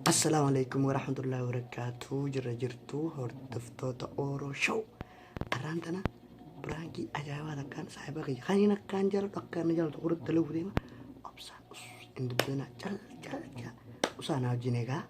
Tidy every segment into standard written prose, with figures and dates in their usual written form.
Assalaamu alaikum warahmatullahi wabarakatuh. Jirra jirtu hordoftoota Oro Show. Arraan tana biraankii ajaa'ibaa takkaan saahiba kiyya kan inni akkaan jaalladhu akka inni jaallatu godhutti dalaguu deema. Obsaan us hin dubbatinaa cal cal cal usaan wajjin egaa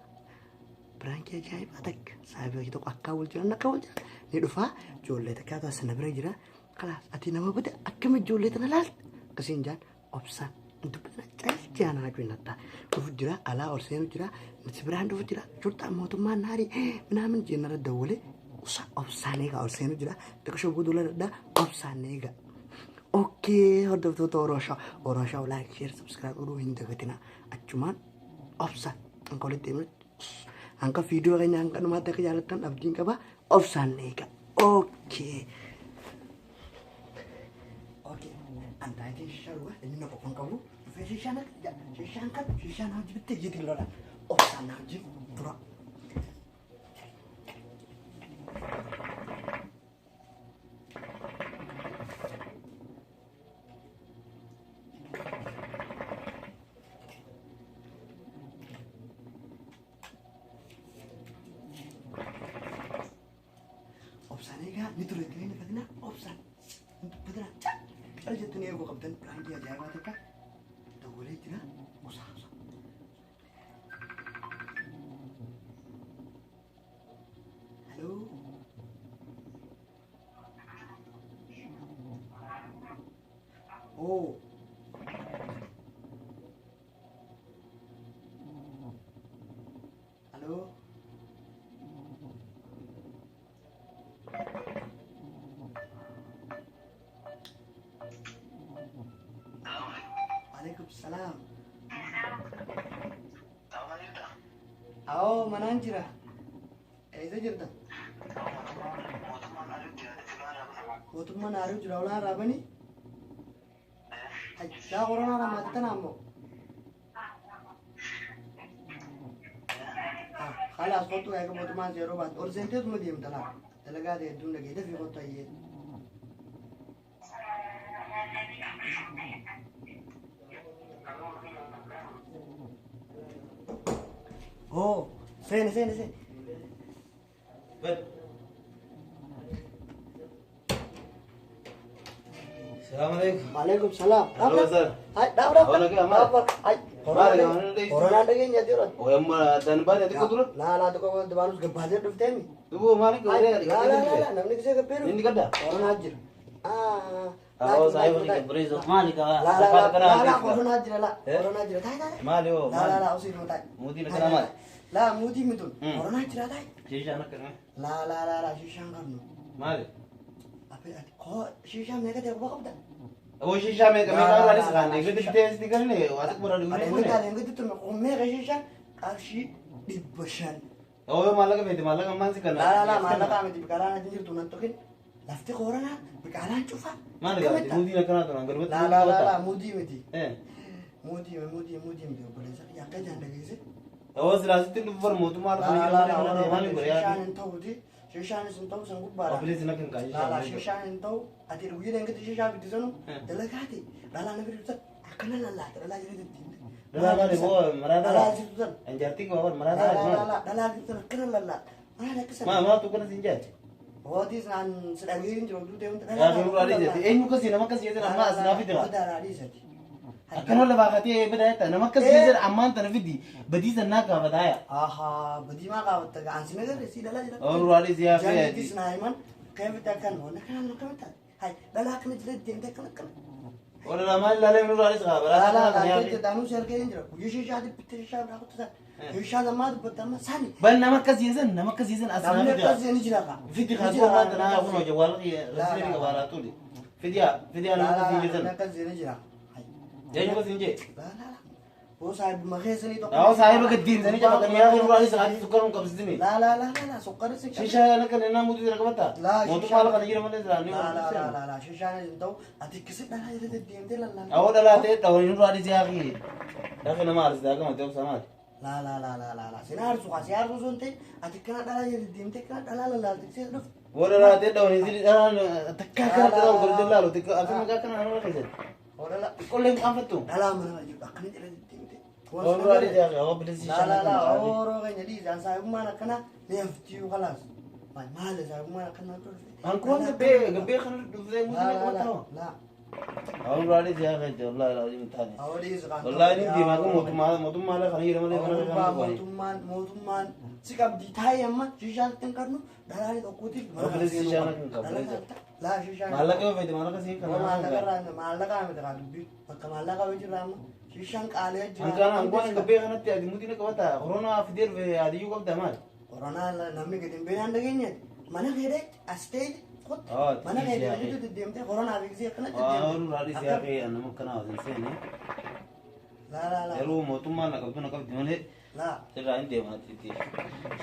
biraankii ajaa'ibaa takka saahiba kiyya tokko akkaan wal jiran akka wal jiran ni dhufaa ijoollee takkaa taas sana bira jira. Kalaas ati nama bada akkam ijoollee tana laalta akkasiin jaan obsaan hin dubbatinaa cal jaanaa wajjin nattaa dhufu jira alaa ol seenu jira si biraan dhufu jira shurxaa mootummaan naarii minaamin jennara dawwalee usa obsaan eegaa ol seenu jira xiqqishoo booda uladha obsaan eegaa. Okay, hordoftoota Orooshaa Orooshaa like share subscribe godhuu hin dagatinaa achumaan obsaan hanga walitti deemnutti hanga viidiyoo keenya hanga dhumaatti akka jaallattan abdiin qaba obsaan eegaa. Okay. Okay. Antaayitiin shishaa dhugaa inni na qofaan qabu dhufee shishaan akka shishaan kan shishaan hojii bittee jitiin lola obsaan na hojii dura. Obsaan eegaa ni ture itti hin fatina obsaan hin dubbatina cal cal jettanii eeguu qabdan piraankii ajaa'ibaa takka dawwalee jira usaa usaa. Hello. Oh. Hello. Alaikum salam. Awoo manaan jira. Eessa jirta? Mootummaan haaruu jira olaan raabanii? Yaa koronaa rammaate tana ammoo. Khalaas kottu eega mootummaan seeroo baate ol seenteetuma deemta laa. Dalagaa ta'e hedduun dhagee dafii kottu ayyee. Oo seeni seeni seeni. Salaam alaikum. Waalaikum salaam. Hello, sir. Ay, dhaab dhaab. Hola, ¿qué Dhaab dhaab. Ay, Maali, waan dhageenye? koronaan dhageenya jira. Oyamma danbaan ati kudura. Laa laa tokko baanus gabbaatee dhufteemi. Dubu maali ko Ay, re. laa laa laa namni gisee gabbeeru. Inni gadda. Koronaa jira. Ah. Awoo saahiba ni gabreezo maali ka. Laa laa laa laa koronaa jira laa. Eh? Koronaa jira taay taay. Maali oo Laa laa laa osii nuu taay. Muudii na kana maali? Laa muudii mitun. Mm. Koronaa jira taay. Shishaan akkana. Laa laa laa laa shishaan qabnu. Maali? Abe ati koo shishaan meeqa ta'e quba qabda? Awoo shishaa meeqa meeqa maali sakaan eegatti bitee sitti galle waa xiqqoo bara Ani dhugu inni kun. taaleen gadi tume meeqa shishaan qarshii 500. Awoo maallaqa feete maallaqa ammaan si kana. Laa laa laa maallaqaa miti biqalaan ati jirtu nan tuqin. Lafti koronaa biqaalaan cufa. Maali gaafate muudii akkana turan galmatti. Laa laa laa laa muudii miti. Eh. Muudii muudii muudii miti obboleessa kiyya akka ijaan dhageesse. Awoo silaasitti dhufu bar mootummaa Laa kana laa jira laa malee laa maali godhe shishaan yaa. hin ta'uti. Shishaanis hin ta'u san gubbaadha. Obboleessi na kan kaayee Laa laa shishaan. shishaan hin ta'u ati guyyaa dheengatti shishaa bitisanu Eh. dalagaati. Dhalaa na bira akkana lallaata dhalaa jira jettiin. Dhalaa maali boo maraa Dhalaa dhalaa. jirtu tan. Anjaartii koo bar maraa Laa dhalaa laa maali? laa dhalaa jirtu tan akkana lallaata. Maal akkasana? Maa maaltu kana siin jaati? Hootis naan si dhagee hin jiru duutee hunda Yaa garuu raadii jetti. Eenyu akkasii nama akkasii jedhan amma as naa fidira. Odaa raadii isati. Akkanuma lafaa katee badaa jetta nama akkasii jedhan ammaan tana fidi badii sannaa gaafataa yaa. Ahaa badii maa gaafatta ga'aan si nagarre si dhalaa jira. Ooluu raadii si yaa Jaallattis naa himan kamitti akkan wanna kanaan akkamitti hay dhalaa akkana jira deemtee akkana akkana. Ooluu lamaan ilaalee nu raadii si haa Laa baraa laa kana laa yaa. jettee daanuu si argee hin jira. Guyyaa shishaa bittee shishaa biraa kuttusan. Shishaa lammaa dubbatte amma sani. Ban nama akkasii jedhan nama akkasii jedhan as naa Namni fidira. akkas ni jira kaa. Fidi Ni haa jira koo kaa, maanta naa namni kun hojii akkas. waan rasilee qabaaraa tuli. Fidiyaa fidiyaa Laa nama laa akkasii laa namni jedhan. akkas ni jira. Hay. Eenyu akkasii hin jee. Laa laa laa. Hoo saahibuma keessanii tokko. Yaa saahiba gaddiin cabaqanii yaa garuu raadii sa'aatii sukkaruun qabsisini. Laa laa laa laa laa sukkaara si qabu. Shishaa kana kan innaa muudii jira qabatta. Laa Mootummaa lafa kana jira malee jira ni Laa laa laa laa laa shishaan hin ta'u ati kisi dhalaa jira deddeemtee lallaa. Awoo dhalaa ta'e dhawanii nu raadii si haaqii. Lafa nama aarsitaa gama ta'e obsa maali? Laa laa laa laa laa laa sin aarsu kaa si aarsu sun ta'e ati kana dhalaa jira deddeemtee kana dhalaa lallaalte si dhufte. Warra dhalaa ta'e dhawanii si dhalaan takkaa kana dhalaan godhate laalu xiqqoo akka maqaa kana nama keessatti. Hoo dhalaa Xiqqoollee hin qaanfattu. dhalaa mana jiru akkana jira deddeemtee. Ooroo adii yaa bilis Laa laa laa ooroo keenya dhiisaan saahibummaan akkanaa ni haftiyu kalaas. Maali saahibummaan akkanaa dhufe? Ankuwan gabbee gabbee kana dhuftee Laa muuzii laa qabata. laa laa. Ooroo adii yaa keenya wallahi laazim taane. Awwaaliis kan. Wallahi ni deemaa kun mootummaa mootummaa kana jira malee kana Mootummaa kana qabani. mootummaan mootummaan si qabdi taa'ee amma shishaan ittiin qabnu dhalaanii tokkootiif mana Obboleessi seenuu shishaan qabna. kan qabu, Dhalaa laa shishaan. Maallaqa yoo fedhe maallaqa siin kana. Maallaqa irraa maallaqa miti kaa dubbii bakka maallaqa yoo jirra amma shishaan qaalee jira. Ankaan ankuwan gabbee kanatti ati muuzii qabata. Koronaa fidee dhufe adiyyuu qabda maali? Koronaa namni gadi hin beekne dhageenye mana keedee as ta'e kottu Ah, mana xiqqii keedee siyaaqee. nuti deemtee koronaa fi gisee akkanatti Ooroo adii yaa deemte. keenya nama kana hin seene. Laa laa laa Garuu mootummaan na qabdu na qabdi malee. laa Sirraa hin deema itti.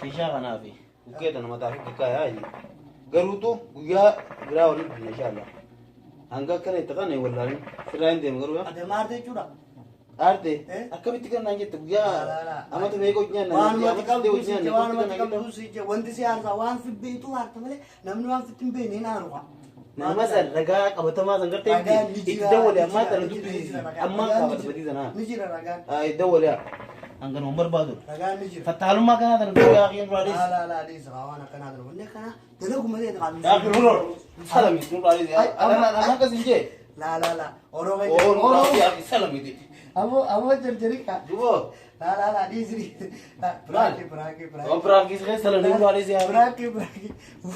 Shishaa kanaa fi bukkee tana mataa fi xiqqaa yaa inni. Garuutu guyyaa biraa waliin dhufna inshallah. Hanga akkana itti kana wallaalin sirraa hin deema garuu. Ate maal jechuudha? Aarte Eh? akkamitti kan naan jette Laa, guyyaa laa, laa. amata meeqa hojii nyaanna Waanumatti qabdu siche waanumatti qabdu siche wanti si aarsa waan si beektu aarta malee namni waan sitti hin beekne hin aaru. Nama san ragaa qabatamaa san gartee Ragaan ni itti jira. dawwale Ni ammaa jira, tana ni jira, ni dubbisiisi jira, ragaan. ammaa Ragaan ni kaafata jira. badii sanaa. Ni jira ragaan. Itti dawwale hanga nu barbaadu. Ragaan ni jira. Fattaalummaa kanaa tana guyyaa kiin duraa Laa dhiisi. laa laa dhiisa waan akkanaa kana wanni akkanaa dalagu malee qabu. Yaa kiin salami duraa dhiisi. Ay, amma- Anaan akkas hin jee. Laa laa laa oroo keenya. Oon Oroo. duraa salamiti. Aboo aboo jarjari ka. Duboo. Laa laa laa dhiisi dhiisi. Piraanki piraanki piraanki. Waan piraankiis keessa salami duraa dhiisi. Piraanki piraanki.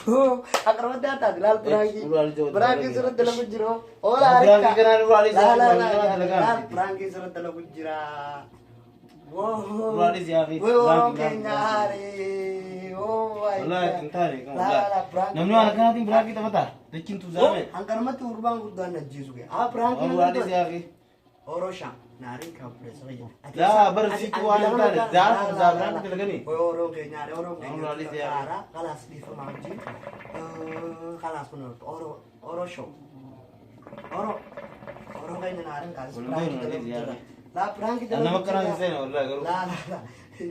Woo akramatti taate laal piraanki. Duraa dhiisi. Piraanki sirra dalagu jiru. Oola Piraanki harka. kanaan duraa dhiisi. Laa laa laa Dalagaa laal miti. piraanki sirra dalagu jira. Woo. Duraa dhiisi yaa fi. Woo Piraanki keenya haaree. Oh my Wallahi hin taane kan Laa laa laa piraanki. Namni waan akkanaatiin piraankii taphata. Dachiin tuuzaame. Hanqarumatti gurbaan guddaan ajjeesu ga'e. Haa piraanki. Waan duraa dhiisi yaa fi. Orosha naarin kaappireessa fayya. Laa, bara siitu waan hin taane, zaaf zaafiraan dalaganii. Oroon keenya haadha oroon keenya Oroon laalii haadha kalaas dhiifama wajjin kalaas kun oro show oro oro keenya naarin kaas Walum piraanki beenu dalagu laalii jira. Laa piraanki Nama dalagu akkanaa hin jira. seene wallahi garuu. Laa laa laa.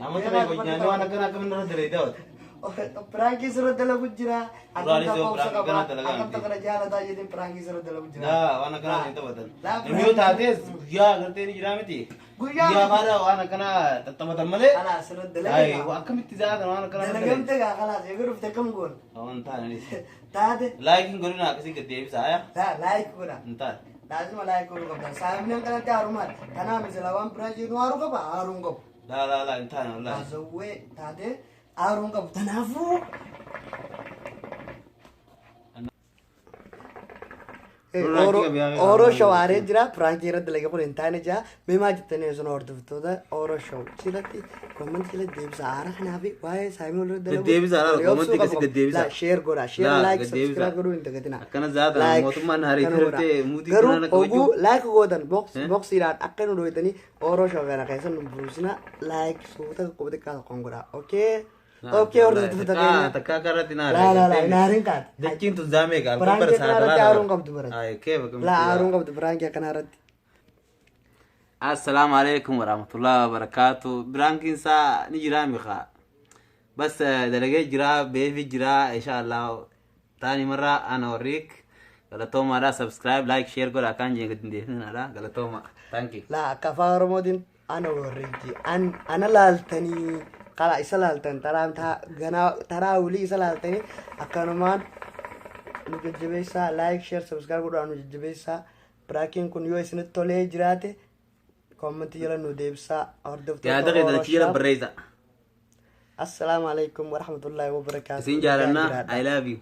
Amata meeqa hojii nyaanni waan akkanaa akkamiin irra dalagee daawwate. Piraanki sirra dalagu jira. Duraanis Akkam yoo obsa piraanki qaba. kana dalagaa Akkam miti. kana jaalataa jedheen piraanki sirra dalagu jira. Laa waan akkanaa hin taphatan. Laa, Namni yoo taates guyyaa agartee ni jira miti. Guyyaa Guyyaa miti. faana waan akkanaa tattaphatan malee. Kalaas sirra Ay, dalagaa. akkamitti zaatan waan akkanaa irra dalagee. Dalagamte gaa kalaas eega dhufte akkam goon. Waan taane. Taate. Laayikiin godhina akkasii gad deebisaa yaa. Laa laayik godha. Hin taane. Laazima laayik godhuu qabda. Saayibni kanatti haarumaadha. Kanaaf misila waan biraa jennu haaruu qaba haaruu hin qabu. Laa laa laa hin taane wallahi. Haasawwee taate haaruu hin qabu. Kanaafuu. Ooroo show aaree jira. Piraankii irratti dalagee kun hin taane jira. Mee maal jettanii osoo hordoftoota ooroo show jalatti koomantii jalatti deebisa. Aara kanaa fi waa'ee saayimii walirra dalagu. Deddeebisa, laala, koomantii akkasii deddeebisa. Sheer godha. Sheer Laa, laayik deddeebisa. sabskiraayib godhuu hin dagatinaa. Akkana zaatan Like mootummaan hariitii kana godha. irratti muutii Garuu kanaan akka oguu wajjin. laayik gootan Eh? boksiidhaan akka nu dhoytanii ooroo show kana keessa nu buusina laayik suuta qophii xiqqaa tokkoon godha. Okee. Okee hordoftoota keenya. Takkaa akka irratti Laa laa laa naariin kaate. Dachiin tun zaamee gaa. Piraanki akkanaa irratti aaruun qabdu bara. Ay, keef akkamitti. Laa aaruun qabdu piraanki akkanaa irratti. Assalaamu alaikum warahmatullahi wabarakatuh. Piraankiin isaa ni jiraa miqa. Bas dalagee jira, beefi jira, inshallah. Taani marra ana warriik. Galatoomaadha. Subscribe, like, share godha akkaan jeen gadi hin deebisinaadha. Galatooma. Thank you. Laa akka afaan Oromootiin ana warreetti ana laaltanii karaa isa laaltan taraa ganaa taraa wulii isa laaltanii akkanumaan nu jajjabeessaa laayik sheer sabskiraayib godhaa nu jajjabeessaa. Piraankiin kun yoo isinitti tolee jiraate koomentii jala nu deebisaa hordoftoota Yaada keessan achi jala Oromoo. barreessa. Assalaamu alaikum warahmatullaahi wabarakaatuh. Isin jaalannaa. I love you.